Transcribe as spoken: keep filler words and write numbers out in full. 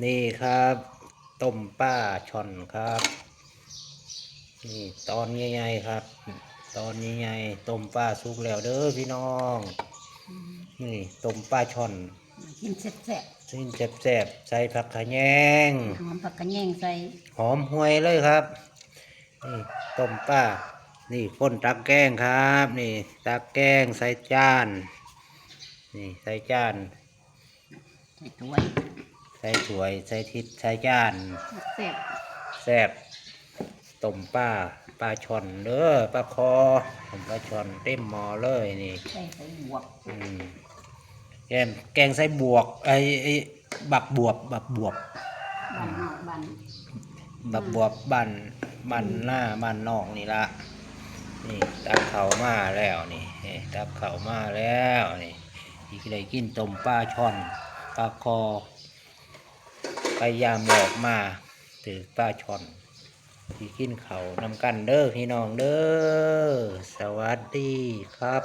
นี่ครับ ต้มปลาช่อนครับ นี่ตอนใหญ่ๆครับ ตอนใหญ่ๆ ต้มปลาสุกแล้วเด้อพี่น้อง นี่ต้มปลาช่อน กินแซ่บ สิ้นแสบๆใส่ผักขะแยง ๆหอมผักขะแยงใส่ หอมห่วยเลยครับ นี่ต้มปลา นี่คนตักแกงครับ นี่ตักแกงใส่จาน นี่ใส่จาน ใส่ถ้วย ใส่ถ้วย ใส่ทิดใส่จาน แซ่บ แซบต้มปลา ปลาช่อนเด้อ ปลาคอ ต้มปลาช่อนเต็มหม้อเลยนี่ ใส่ใส่บวบ อืมแกงแกงใส่บวก ไอ้ไอ้บักบวบ บักบวบ บ้านนอกบ้าน บักบวบบ้านบ้านหน้าบ้านนอกนี่ละ นี่ตักเข้ามาแล้วนี่ นี่ตักเข้ามาแล้วนี่ อีกได้กินต้มปลาช่อน ปลาคอ พยายามออกมาถือปลาช่อน ที่กินเขาวนำกันเด้อพี่น้องเด้อ สวัสดีครับ